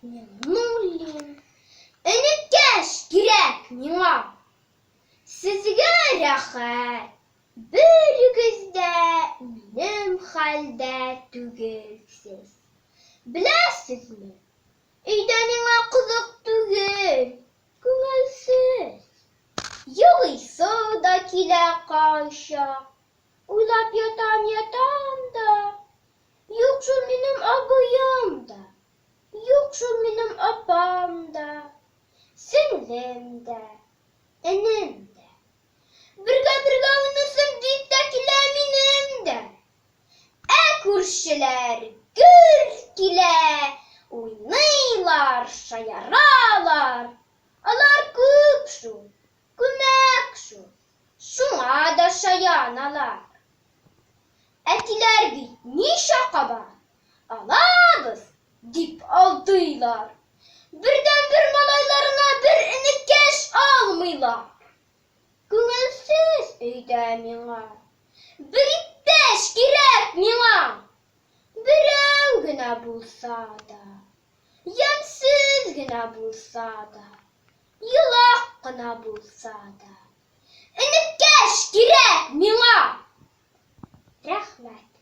Миңнуллин. Энекәш кирәк миңа! Сезгә рәхәт, берегез дә минем хәлдә түгелсез. Беләсезме, өйдә миңа кызык түгел, күңелсез. Елыйсы да килә кайчак. Уйлап ятам-ятам да, юк шул минем абыем да, юк шул минем апам да, сеңлем дә, энем дә. Бергә-бергә уйныйсым бик тә килә минем дә. Ә күршеләр гөр килә, уйныйлар, шаяралар. Алар күп шул, күмәк шул. Шуңа да шаян алар. Әтиләр бит ничә кабат алабыз дип алдыйлар. Бердәнбер малайларына бер энекәш алмыйлар. Күңелсез өйдә миңа. Бер иптәш кирәк миңа. Берәү генә булса да, ямьсез генә булса да, елак кына булса да. Энекәш кирәк миңа! Рәхмәт.